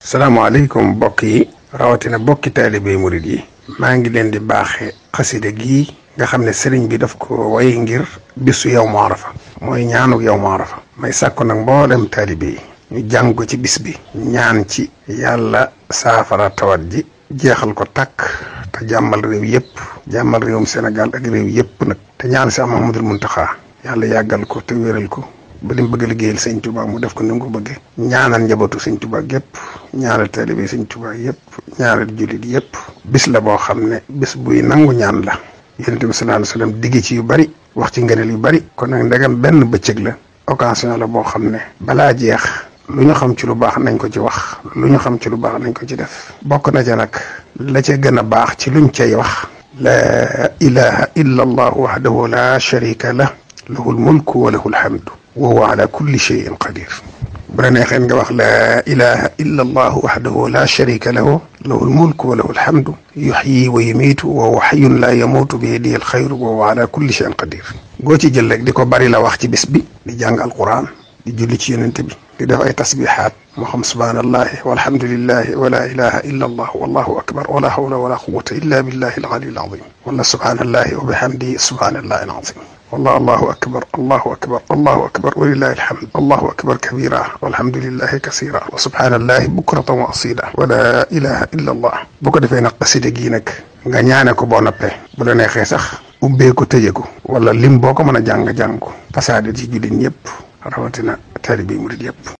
salaamaaleykum mbokk yi rawatina bokki taalibe murid yi maa ngi leen di baaxe xasida gii nga xam ne sëriñ bi daf ko way ngir bisu yawmu arafa mooy ñaanu yawmu arafa may sàkku nag mboolem taalibe yi ñu jàng ko ci bis bi ñaan ci yàlla saafara tawat ji jeexal ko tàkk te jàmmal réew yëpp jàmmal réewum Sénégal ak réew yëpp nag te ñaan si Muhammadul Muntaxa yàlla yàggal ko te wéral ko ba li mu bëgg a liggéeyal sëñ Tuubaa mu def ko ni mu ko bëggee ñaanal njabootu sëñ Tuubaa gépp ñaanal taalibe sëñ Tuubaa yëpp ñaanal jullit yëpp bis la boo xam ne bis buy nangu ñaan la yonent bi sallallahu alayhi wa sallam digg ci yu bari wax ci ngëneel yu bari kon nag ndegam benn bëccëg la occasion la boo xam ne balaa jeex lu ñu xam ci lu baax nañ ko ci wax lu ñu xam ci lu baax nañ ko ci def bokk na ca nag la ca gën a baax ci luñ cay wax laa ilaha illa allah wahdahu la sharika lah lahul mulku wa lahul hamdu wa huwa ala kulli shay'in qadir bu la neexee nga wax laa ilaha illa allah wahdahu la sharika lahu lahul mulku wa lahul hamdu yuhyi wa yumiitu wa huwa hayyun la yamuutu bi yadihi alxayru wa huwa ala kulli shay'in qadir goo ci jël rek di ko bari la wax ci bis bi di jàng alquran di julli ci yonent bi di def ay tasbihaat moo xam subhaanallahi walhamdulillahi wa la ilaha illa allah wallahu akbar wala hawla wala quwwata illa billahi al-aliyyil azim wala subhaanallahi wa bihamdihi subhaanallahi al-azim والله الله أكبر الله أكبر الله أكبر ولله الحمد الله أكبر كبيرا والحمد لله كثيرا وسبحان الله بكرة وأصيلا ولا إله إلا الله bu ko defee nag xasida gi nag nga ñaane ko boo noppee bu la neexee sax ubbee ko tëjee ko wala lim boo ko mën a jàng ko fasaade ci jullit ñëpp rawatina taalibe murid yëpp